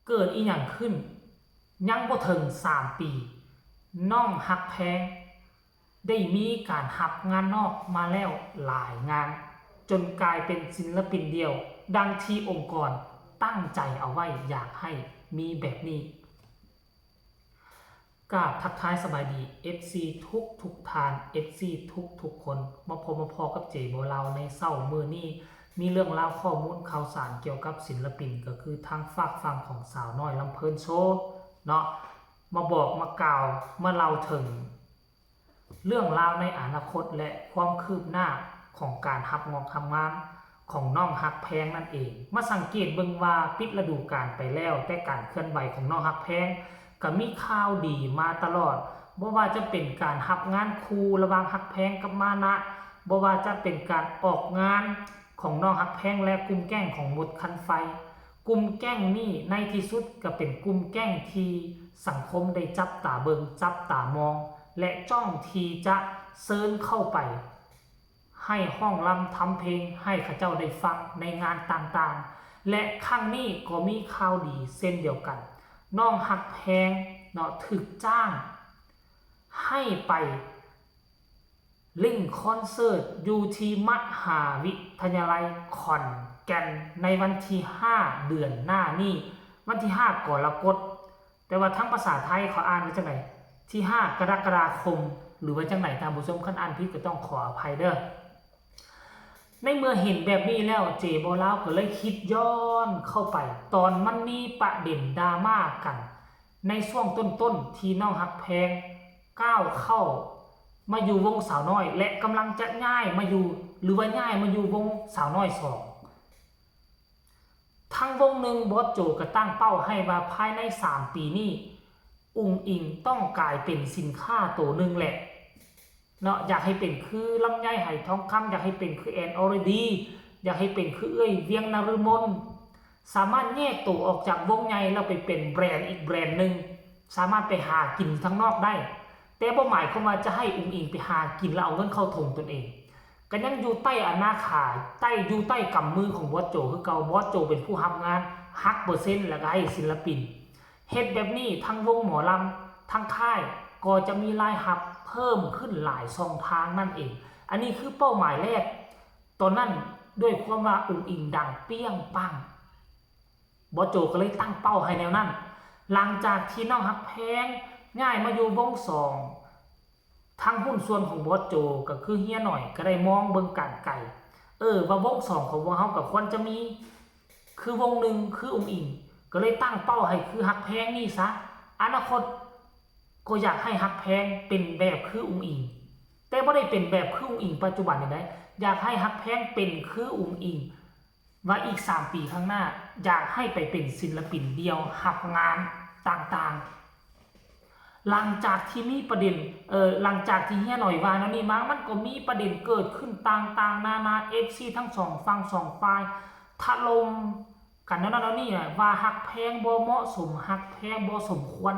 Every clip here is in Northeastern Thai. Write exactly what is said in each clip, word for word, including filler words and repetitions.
เกิดอีหยังขึ้น ยังบ่เถิงสามปี น้องฮักแพง ได้มีการรับงานนอกมาแล้วหลายงาน จนกลายเป็นศิลปินเดี่ยว ดังที่องค์กรตั้งใจเอาไว้อยากให้มีแบบนี้ กราบทักทายสบายดี เอฟซี ทุกทุกท่าน เอฟซี ทุกทุกคน มาพบมาพ้อกับเจบ่าวลาวในเช้ามื้อนี้ มีเรื่องราวข้อมูลข่าวสารเกี่ยวกับศิลปิน ก็คือทางฝากฝั่งของสาวน้อยลำเพลินโชว์เนาะ มาบอกมากล่าวมาเล่าถึง เรื่องราวในอนาคตและความคืบหน้าของการรับงอกรับงานของน้องฮักแพงนั่นเอง มาสังเกตเบิ่งว่าปิดฤดูกาลไปแล้ว แต่การเคลื่อนไหวของน้องฮักแพงก็มีข่าวดีมาตลอด บ่ว่าจะเป็นการรับงานคู่ระหว่างฮักแพงกับมานะ บ่ว่าจะเป็นการออกงานของน้องฮักแพงและกลุ่มแก๊งของมดคันไฟ กลุ่มแก๊งนี้ในที่สุดก็เป็นกลุ่มแก๊งที่สังคมได้จับตาเบิ่งจับตามอง และจ้องที่จะเชิญเข้าไป ให้ฮ้องรำทำเพลงให้เขาเจ้าได้ฟังในงานต่างๆ และครั้งนี้ก็มีข่าวดีเช่นเดียวกัน น้องฮักแพงเนาะถูกจ้าง ให้ไปเล่นคอนเสิร์ตอยู่ที่มหาวิทยาลัยขอนแก่นในวันที่ห้าเดือนหน้านี้ วันที่ห้ากรกฎาคม แต่ว่าทางภาษาไทยเขาอ่านว่าจังได ที่ห้ากรกฎาคม หรือว่าจังได ท่านผู้ชม คันอ่านผิดก็ต้องขออภัยเด้อ ในเมื่อเห็นแบบนี้แล้วเจบ่าวลาวก็เลยคิดย้อนเข้าไป ตอนมันมีประเด็นดราม่ากัน ในช่วงต้นๆที่น้องฮักแพงก้าวเข้ามาอยู่วงสาวน้อย และกำลังจะย้ายมาอยู่ หรือว่าย้ายมาอยู่วงสาวน้อยสอง ทางวงหนึ่งบอสโจก็ตั้งเป้าให้ว่าภายในสามปีนี้ อุ๋งอิ๋งต้องกลายเป็นสินค้าตัวหนึ่งแหละเนาะ อยากให้เป็นคือลำไยไหทองคำ อยากให้เป็นคือแอนอรดี อยากให้เป็นคือเอื้อยเวียงนฤมล สามารถแยกตัวออกจากวงใหญ่แล้วไปเป็นแบรนด์อีกแบรนด์หนึ่ง สามารถไปหากินทางนอกได้ แต่บ่หมายความว่าจะให้อุ๋งอิ๋งไปหากินแล้วเอาเงินเข้าถุงตนเอง ก็ยังอยู่ใต้อำนาจขา ใต้ อยู่ใต้กำมือของบอสโจคือเก่า บอสโจเป็นผู้รับงานหักเปอร์เซ็นต์แล้วก็ให้ศิลปิน เฮ็ดแบบนี้ทั้งวงหมอลำทั้งค่ายก็จะมีรายรับเพิ่มขึ้นหลายช่องทางนั่นเอง อันนี้คือเป้าหมายแรก ตอนนั้นด้วยความว่าอุ๋งอิ๋งดังเปรี้ยงปัง บอสโจก็เลยตั้งเป้าให้แนวนั้น หลังจากที่น้องฮักแพงย้ายมาอยู่วงสอง ทางหุ้นส่วนของบอสโจก็คือเฮียหน่อยก็ได้มองเบิ่งการไกล เออ ว่าวงสองของพวกเฮาก็ควรจะมี คือวงหนึ่งคืออุ๋งอิ๋ง ก็เลยตั้งเป้าให้คือฮักแพงนี่ซะ อนาคตก็อยากให้ฮักแพงเป็นแบบคืออุ๋งอิ๋ง แต่บ่ได้เป็นแบบคืออุ๋งอิ๋งปัจจุบันนี่นะ อยากให้ฮักแพงเป็นคืออุ๋งอิ๋ง ว่าอีกสามปีข้างหน้า อยากให้ไปเป็นศิลปินเดี่ยวรับงานต่างๆ หลังจากที่มีประเด็น เอ่อ หลังจากที่เฮียหน่อยว่าแนวนี้มา มันก็มีประเด็นเกิดขึ้นต่างๆ นานา เอฟซี ทั้งสองฝั่งสองฝ่ายถล่มกันแนวนั้นแนวนี้นะ ว่าฮักแพงบ่เหมาะสม ฮักแพงบ่สมควร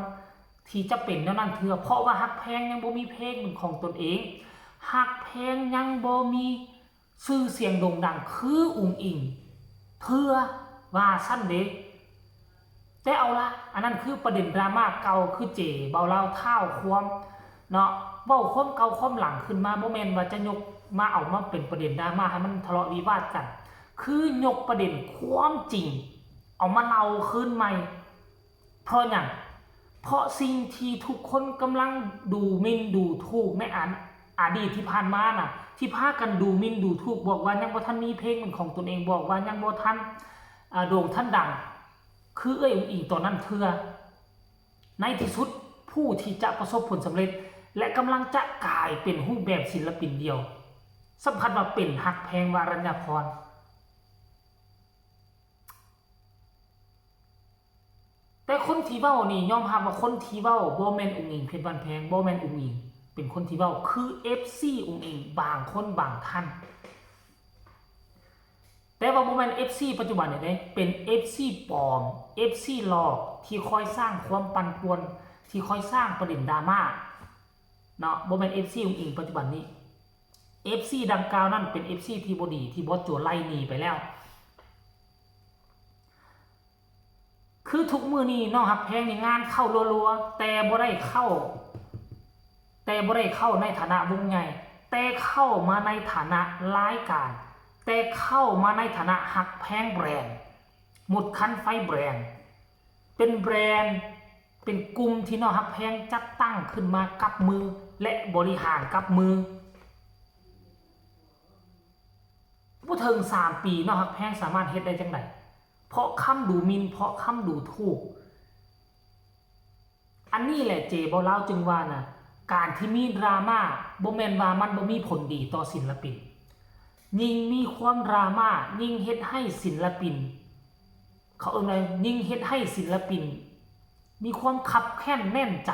ที่จะเป็นแนวนั้นเทื่อ เพราะว่าฮักแพงยังบ่มีเพลงเป็นของตนเอง ฮักแพงยังบ่มี ชื่อเสียงโด่งดังคืออุ๋งอิ๋งเทื่อ ว่าซั่นเด้ แต่เอาละ อันนั้นคือประเด็นดราม่าเก่า คือเจบ่าวลาวท้าวความเนาะ เว้าความเก่าความหลังขึ้นมา บ่แม่นว่าจะยกมาเอามาเป็นประเด็นดราม่าให้มันทะเลาะวิวาทกัน คือยกประเด็นความจริง เอามาเล่าคืนใหม่ เพราะหยัง เพราะสิ่งที่ทุกคนกำลังดูหมิ่นดูถูกในอัน อดีตที่ผ่านมาน่ะ ที่พากันดูหมิ่นดูถูก บอกว่ายังบ่ทันมีเพลงเป็นของตนเอง บอกว่ายังบ่ทัน อ่า โด่งทันดัง คือเอื้อยอุ๋งอิ๋งตอนนั้นเทื่อ ในที่สุดผู้ที่จะประสบผลสำเร็จ และกำลังจะกลายเป็นรูปแบบศิลปินเดี่ยว สำคัญว่าเป็นฮักแพง วรัญญาพร แต่คนที่เว้านี่ยอมรับว่าคนที่เว้าบ่แม่นอุ๋งอิ๋งเพชรบ้านแพง บ่แม่นอุ๋งอิ๋งเป็นคนที่เว้า คือ เอฟซี อุ๋งอิ๋งบางคนบางท่าน แต่ว่าบ่แม่น เอฟซี ปัจจุบันนี่เด้ เป็น เอฟซี ปลอม เอฟซี หลอก ที่คอยสร้างความปั่นป่วน ที่คอยสร้างประเด็นดราม่าเนาะ บ่แม่น เอฟซี อุ๋งอิ๋งปัจจุบันนี้ เอฟซี ดังกล่าวนั้นเป็น เอฟซี ที่บ่ดี ที่บอสโจไล่หนีไปแล้ว เค คือทุกมื้อนี้น้องฮักแพงนี่งานเข้ารัวๆ แต่บ่ได้เข้า แต่บ่ได้เข้าในฐานะวงใหญ่ แต่เข้ามาในฐานะรายการ แต่เข้ามาในฐานะฮักแพงแบรนด์ หมดคันไฟแบรนด์ เป็นแบรนด์ เป็นกลุ่มที่น้องฮักแพงจัดตั้งขึ้นมากับมือ และบริหารกับมือ บ่เถิงสามปีน้องฮักแพงสามารถเฮ็ดได้จั่งใด เพราะคำดูหมิ่น เพราะคำดูถูก อันนี้แหละเจบ่าวลาวจึงว่านะ การที่มีดราม่าบ่แม่นว่ามันบ่มีผลดีต่อศิลปิน ยิ่งมีความดราม่ายิ่งเฮ็ดให้ศิลปิน เขาเอิ้นว่ายิ่งเฮ็ดให้ศิลปิน มีความคับแค้นแน่นใจ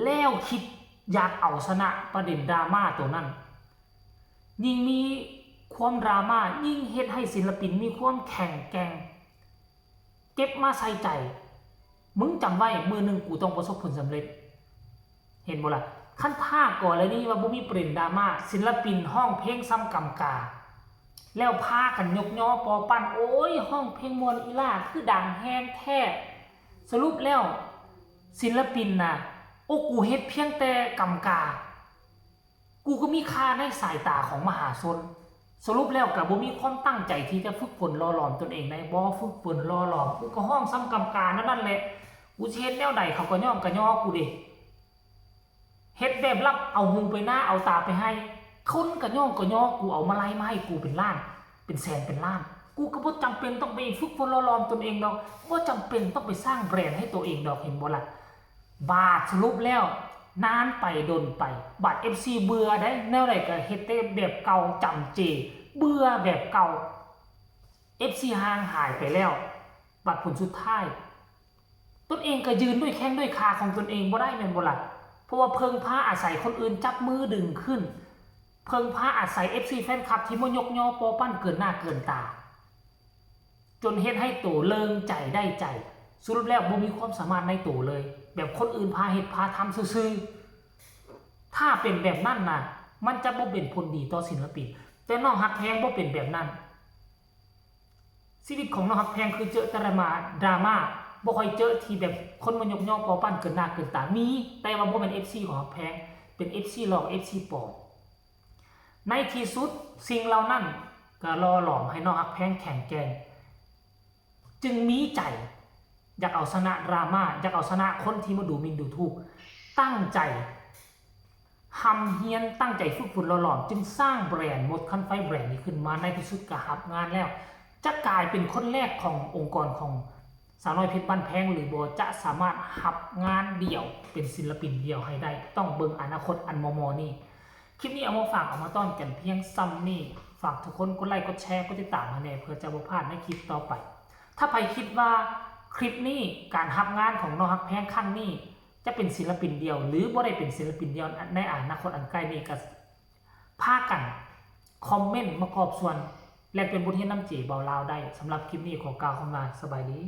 แล้วคิดอยากเอาชนะประเด็นดราม่าตัวนั้น ยิ่งมีความดราม่ายิ่งเฮ็ดให้ศิลปินมีความแข็งแกร่ง เก็บมาใส่ใจ มึงจำไว้ มื้อหนึ่งกูต้องประสบผลสำเร็จ เห็นบ่ล่ะ คันถ้ากรณีว่าบ่มีประเด็นดราม่า ศิลปินฮ้องเพลงส่ำกำกา แล้วพากันยกยอปอปั้น โอ้ย ฮ้องเพลงม่วนอีหล่า คือดังแฮงแท้ สรุปแล้ว ศิลปินน่ะ โอ้ กูเฮ็ดเพียงแต่กำกา กูก็มีค่าในสายตาของมหาชน สรุปแล้วก็บ่มีความตั้งใจที่จะฝึกฝนหล่อหลอมตนเองได้ บ่ฝึกฝนหล่อหลอม กูก็ฮ้องส่ำกำกานั่นนั่นแหละ กูสิเฮ็ดแนวใดเขาก็ย่องกะยอกูเด้ เฮ็ดแบบลับเอาหูไปนาเอาตาไปไฮ่ คนกะย่องกะยอกู เอามาลัยมาให้กูเป็นล้าน เป็นแสนเป็นล้าน กูก็บ่จำเป็นต้องไปฝึกฝนหล่อหลอมตนเองดอก บ่จำเป็นต้องไปสร้างแบรนด์ให้ตัวเองดอก เห็นบ่ล่ะ บาดสรุปแล้ว นานไปดนไป บาด เอฟซี เบื่อได้ แนวใดก็เฮ็ดแต่แบบเก่า จำเจ เบื่อแบบเก่า เอฟซี ห่างหายไปแล้ว บาดผลสุดท้าย ตนเองก็ยืนด้วยแข้งด้วยขาของตนเองบ่ได้แม่นบ่ล่ะ เพราะว่าเพิ่งพาอาศัยคนอื่นจับมือดึงขึ้น เพิ่งพาอาศัย เอฟซี แฟนคลับที่มายกยอปอปั้นเกินหน้าเกินตา จนเฮ็ดให้โตเลิงใจได้ใจ สรุปแล้วบ่มีความสามารถในโตเลย แบบคนอื่นพาเฮ็ดพาทำซื่อๆ ถ้าเป็นแบบนั้นนะ มันจะบ่เป็นผลดีต่อศิลปิน แต่น้องฮักแพงบ่เป็นแบบนั้น ชีวิตของน้องฮักแพงคือเจอแต่ดราม่า ดราม่า บ่ค่อยเจอที่แบบคนมายกยอปอปั้นเกินหน้าเกินตา มี แต่ว่าบ่แม่น เอฟซี ของฮักแพง เป็น เอฟซี หลอก เอฟซี ปลอม ในที่สุดสิ่งเหล่านั้นก็หล่อหลอมให้น้องฮักแพงแข็งแกร่ง จึงมีใจอยากเอาชนะดราม่า อยากเอาชนะคนที่มาดูหมิ่นดูถูก ตั้งใจร่ำเรียน ตั้งใจฝึกฝนหล่อหลอม จึงสร้างแบรนด์มดคันไฟแบรนด์นี้ขึ้นมา ในที่สุดก็รับงานแล้ว จะกลายเป็นคนแรกขององค์กรของสาวน้อยเพชรบ้านแพง หรือบ่ จะสามารถรับงานเดี่ยวเป็นศิลปินเดี่ยวให้ได้ ต้องเบิ่งอนาคตอันมอมอนี่ คลิปนี้เอามาฝากเอามาต้อนกันเพียงส่ำนี้ ฝากทุกคนกดไลค์กดแชร์กดติดตามให้แหน่ เพื่อจะบ่พลาดในคลิปต่อไป ถ้าใผคิดว่าคลิปนี้การรับงานของน้องฮักแพงครั้งนี้ จะเป็นศิลปินเดี่ยว หรือบ่ได้เป็นศิลปินเดี่ยวในอนาคตอันใกล้นี้ก็พากันคอมเมนต์มากอบส่วน แลกเปลี่ยนบทเรียนนำเจบ่าวลาวได้ สำหรับคลิปนี้ขอกล่าวคำว่าสบายดี